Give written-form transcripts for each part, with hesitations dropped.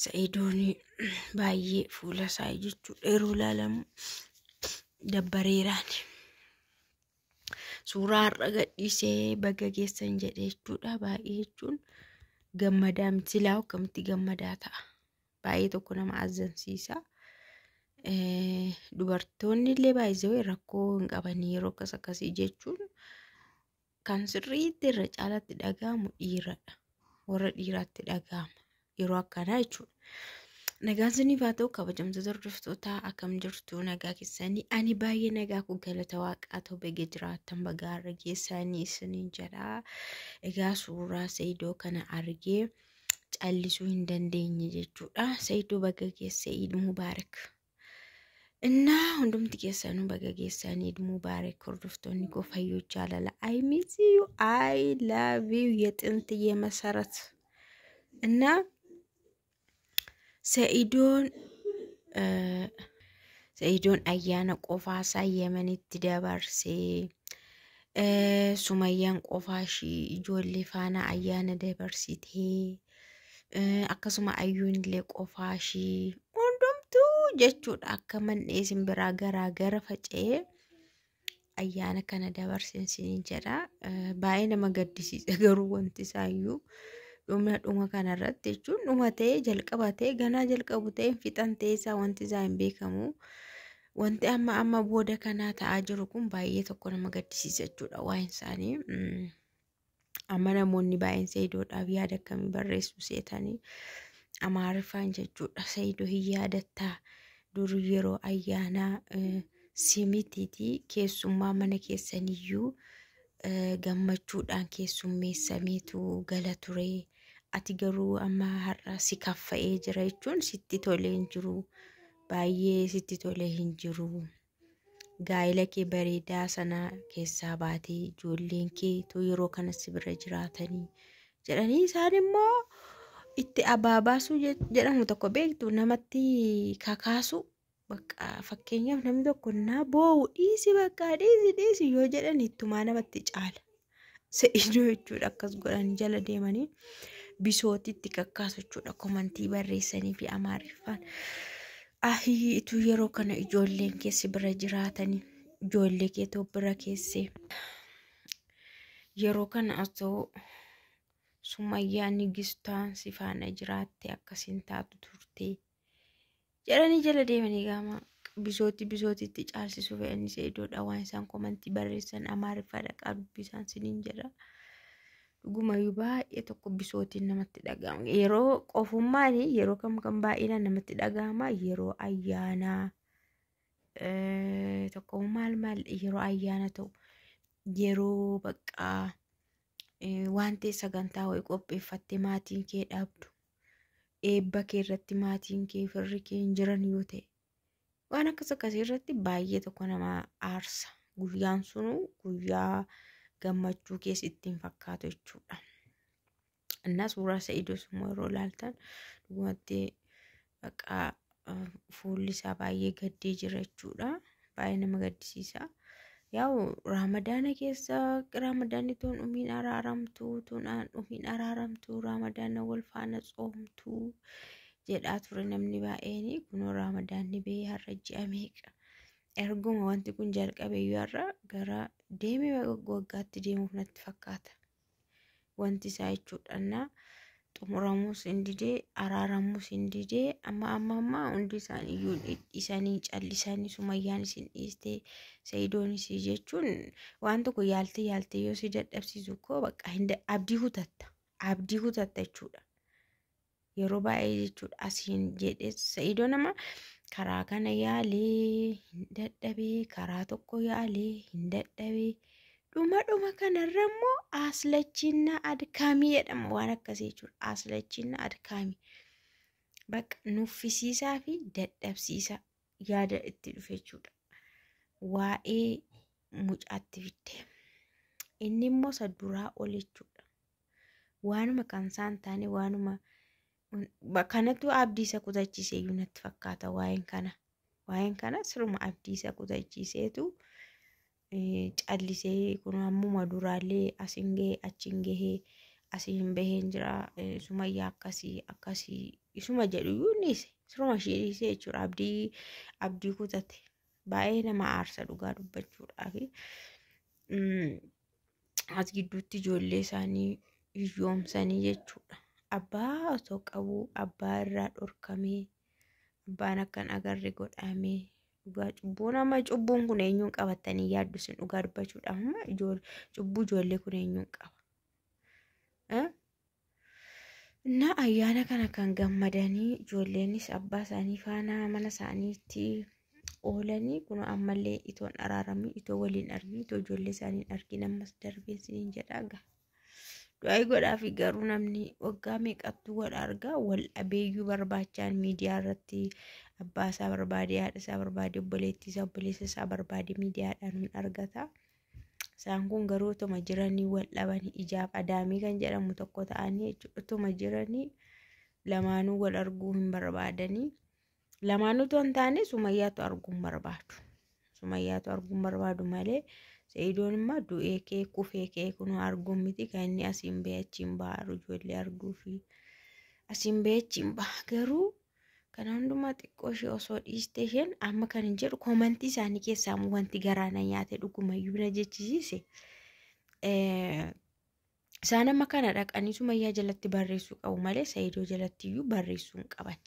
Sa'idoon baay'ee fuula isaa jechuudha yeroo ilaalamu dabbareeraan. Suuraa har'a gadhiisee baga geessan jedhee jechuudha. Baay'ee jechuun gammadaa miti, silaa akkamitti gammadaa ta'a. Baay'ee tokko nama azzansiisa. Dubartoonni illee baay'ee rakkoo hin qabanii yeroo akkas akkasii jechuun kan sirriitti irra caalatti dhaga'amu dhiiradha. Warra dhiiraatti dhaga'ama yeroo akkanaa jechuudha. Nagaan isiniif haa ta'u kabajamtoota hordoftootaa, akkam jirtu, nagaa keessanii? Ani baay'ee nagaa kun galata waaqaa ta'u, baga jiraattan, baga har'a geessanii isiniin jedha. Egaa suuraa Sa'idoo kana argee callisuu hin dandeenye jechuudha. Sa'idoo baga geesse, Iid Mubaarak. Innaa hundumti keessanuu baga geessanii, Iid Mubaarak. Hordoftoonni koo, fayyoo jaalala, I miss you, I love you, የጥንት የመሰረት እና Sa'idoon ayyaana qofaasaa Yemenitti dabarsee, Sumayyaan qofaa ishii ijoollee faana ayyaana dabarsitee, akkasuma ayyuun illee qofaa ishii, hundumtuu jechuudha akka man'ee simbiraa garaa gara faca'ee ayyaana kana dabarsen isiniin jedha. Baay'ee nama gaddisiisa garuu wanti isaayyuu dhuma dhuma kanarratti jechuun dhuma ta'ee jalqaba ta'ee ganaa jalqabu ta'ee fixan ta'ee isaa wanti isaa hin beekamu. Wanti amma amma booda kanaa ta'aa jiru kun baay'ee tokko nama gaddisiisa jechuudha waa'een isaanii. Amma namoonni baay'een Sa'idoodhaaf yaada akkamii barreessu seetanii, Amaariffaan jechuudha. Sa'idoo hin yaadattaa, dur yeroo ayyaanaa simitiitii keessummaa mana keessaniyyuu gammachuudhaan keessummeessameetu gala ture. Ati garuu amma har'a si kaffa'ee jira jechuun sitti tolee hin jiru. Baay'ee sitti tolee hin jiru. Gaa'ela kee bareedaa sana keessaa baatee ijoolleen kee yeroo kana si bira jiraatanii jedhanii, isaan immoo itti abaabaasuu jedhamu tokko beektu, namatti kakaasu. Bakka fakkeenyaaf namni tokko naa boo'u, dhiisi, bakka dhiisi dhiisi yoo jedhan ittumaa namatti caala. Sa'idoo jechuudha akkas godhanii jala deemanii bisootitti kakkaasu jechuudha, komantii barreessanii fi Amaariffaan. Ahii, ituu yeroo kana ijoolleen keessi bira jiraatanii, ijoollee keetoo bira keessee, yeroo kana osoo Sumayyaa nigistaan si faana jiraatte akkasiin taatu turte jedhanii jala deemanii gaama bisooti bisootitti caalsisuu fedhanii Sa'idoodha waan isaan komantii barreessan Amaariffaa dhaqaa dubbisaan siniin jedha. Dhugumayyuu baay'ee tokko bisootiin namatti dhaga'ama. Yeroo qofummaan yeroo kam kam baay'inaan namatti dhaga'ama, yeroo ayyaanaa tokko maal maal, yeroo ayyaana ta'u, yeroo baqqaa waan ta'e sagantaa wayii qopheeffattee maatiin kee dhabdu, eebba kee irratti maatiin kee firri kee hin jiran yoo ta'e, waan akkas akkasii irratti baay'ee tokko nama aarsa. Guyyaan sunu guyyaa gammachuu keessa ittiin fakkaatu jechuudha. Innaa suuraa Sa'idoos immoo yeroo ilaaltan dhugumatti baqqaa fuulli isaa baay'ee gaddee jira jechuudha. Baay'ee nama gaddisiisa. Yaa'u Raamadaana keessa Raamadaanni tun dhumiin araaramtu, tun dhumiin araaramtu, Raamadaana wal faana tsoomtu jedhaa ture namni baay'een. Kunoo Raamadaanni bahee har'a ji'a meeqa? Erguma wanti kun jalqabe iyyuu har'a gara deemee waggaatti deemuuf natti fakkaata. Wanti isaa jechuudha. Innaa xumuramuus hin didee, araaramuus hin didee, amma amma amma hundi isaanii iyyuu dhiisanii callisanii, Sumayyaan isin dhiistee, Sa'idoon jechuun waan tokko yaaltee yaaltee yoo si dadhabsiisu koo bakka abdii kutatta, abdii kutatta jechuudha. Yeroo baay'ee jechuudha asiin jedhee Sa'idoo nama karaa kana yaalee hin dadhabee, karaa tokko yaalee hin dadhabee, dhuma dhuma kanarra immoo aslachiinna adkaamii jedhama waan akkasii jechuudha. Aslachiinna adkaamii bakka nuffisiisaa fi dadhabsiisaa yaada itti dhufe jechuudha. Waa'ee mucaatti fidde. Inni immoo isa duraa ol jechuudha. Waanuma kan isaan taane, waanuma kanatu abdii isa kutachiisee iyyuu natti fakkaata waa'een kana. Waa'een kana siruma abdii isa kutachiiseetu callisee kun ammuma duraallee asin gahee achiin gahee Asiin baheen jira, Sumayyaa akkasii akkasii isuma jedhu iyyuu inni dhiise. Siruma ishee dhiise jechuudha. Abdii kutate. Baay'ee nama aarsa dhugaa dubbachuudhaaf. As gidduutti ijoollee isaanii hiyyoomsanii jechuudha. Abbaa osoo qabuu abbaa irraa dhorkamee, abbaan akka hin agarre godhamee, dhugaa cubbuun amma cubbuun kun eenyuun qabattanii yaaddu isin? Dhugaa dubbachuudhaaf amma cubbuu ijoollee kun eenyuun qaba? Na ayyaana kana kan gammadanii ijoolleenis abbaa isaanii faana mana isaaniitti oolanii, kun ammallee itoon araaramii, itoo waliin argin, itoo ijoollee isaanii hin argin ammas darbee isiniin jedhaa gaa. Du'aa godhaafi. Garuu namni waggaa meeqattuu wal argaa wal dhabeeyyuu barbaachaan miidiyaa irratti abbaa isaa barbaade, haadha isaa barbaade, obboleettii isaa, obboleessa isaa barbaade miidiyaadhaan hin argata. Isaan kun garuu otuma jiranii wal dhabanii, ijaaf adaamii kan jedhamu tokko ta'anii jechuudha. Otuma jiranii lamaanuu wal arguu hin barbaadanii. Lamaanuu otoo hin taane Sumayyaatu arguu hin barbaadu. Sumayyaatu arguu hin barbaadu malee Sa'idoon immoo du'ee kee kufee kee kunoo arguun miti kan inni asiin bahee achiin baha, ijoollee arguu fi asiin bahee achiin baha. Garuu kana hundumaa xiqqoo ishee osoo dhiiste isheen amma kan hin jedhu, koomantii isaanii keessaa immoo wanti garaa na nyaate, dhugumayyuu na jechisiise. Isaan amma kana dhaqanii Sumayyaa jalatti barreessuu qabu malee Sa'idoo jalatti iyyuu barreessuu hin qaban.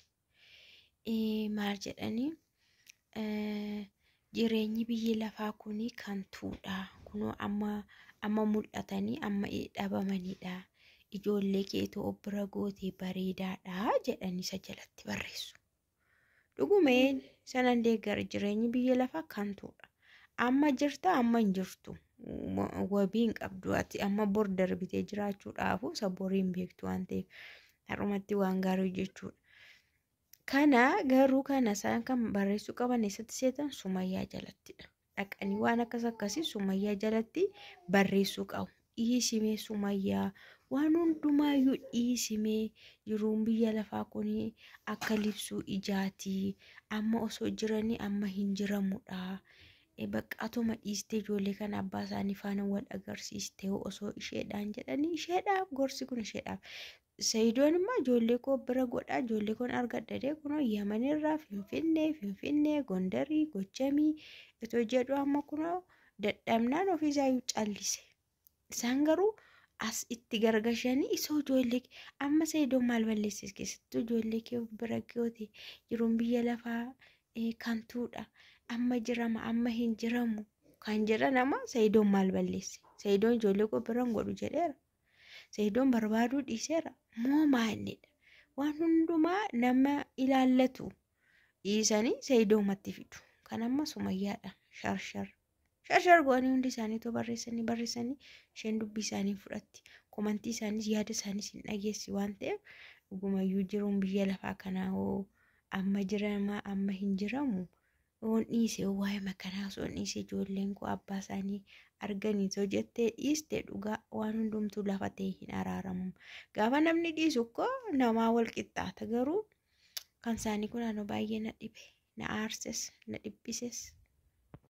Maal jedhanii? Jireenyi biyyi lafaa kuni kan tuudha. Kunoo amma mul'atanii amma dhabamanidha. Ijoollee keetoo of bira gootee bareedaadha jedhanii isa jalatti barreessu. Dhugumeen sanan deeggara, jireenyi biyya lafaa kan tuudha. Amma jirta, amma hin jirtu. Wabii hin qabdu ati, amma bor darbitee jiraachuudhaafu isa borii hin beektu waan ta'eef har'umatti waan gaarii hojjechuudha. Kana garuu kana isaan kan barreessuu qaban eessatti seetan? Sumayyaa jalattidha. Dhaqanii waan akkas akkasii Sumayyaa jalatti barreessuu qabu. Dhiisimee Sumayyaa, waan hundumaayyuu dhiisimee, jiruun biyya lafaa kun akka libsuu ijaatii, amma osoo jiranii amma hin jiramudha. Bakka atuma dhiistee ijoollee kana abbaa isaanii faana wal agarsiistee osoo isheedhaan jedhanii, isheedhaaf gorsi kun isheedhaaf. Sa'idoon immoo ijoollee koo bira godhaa, ijoollee koon argadha dee kunoo Yamanirraa Finfinnee, Finfinnee, Gondarii, Gojjamii itoo jedhu amma kunoo dadhabnaan ofiisaayyuu callise. Isaan garuu as itti gargashanii isoo ijoollee amma Sa'idoon maal balleesses? Keessattuu ijoollee kee of bira goote, jiruun biyya lafaa kan tuudha. Amma jirama, amma hin jiramu kan jedhan amma Sa'idoon maal balleesse? Sa'idoon ijoollee koo bira hin godhu jedheera. Sa'idoon barbaaduu dhiiseera moo maalidha? Waan hundumaa nama ilaallatu dhiisanii Sa'idoomatti fidu. Kan amma Sumayyaadha. Sharshar. Sharshar godhanii hundi isaaniitu barreessanii barreessanii isheen dubbii isaanii fudhatti. Komantii isaaniis yaada isaaniis hin dhageessi waan ta'eef, dhugumayyuu jiruun biyya lafaa kanaa hoo amma jirama, amma hin jiramu. Yoon dhiise, waa'ee makanaa osoo dhiise, ijoolleen koo abbaa isaanii arganii osoo jettee dhiiste, dhugaa waan hundumtuu lafa ta'e hin araaramu. Gaafa namni dhiisu koo namaa wal qixxaata, garuu kan isaanii kun anoo baay'ee na dhibe, na aarses, na dhiphises.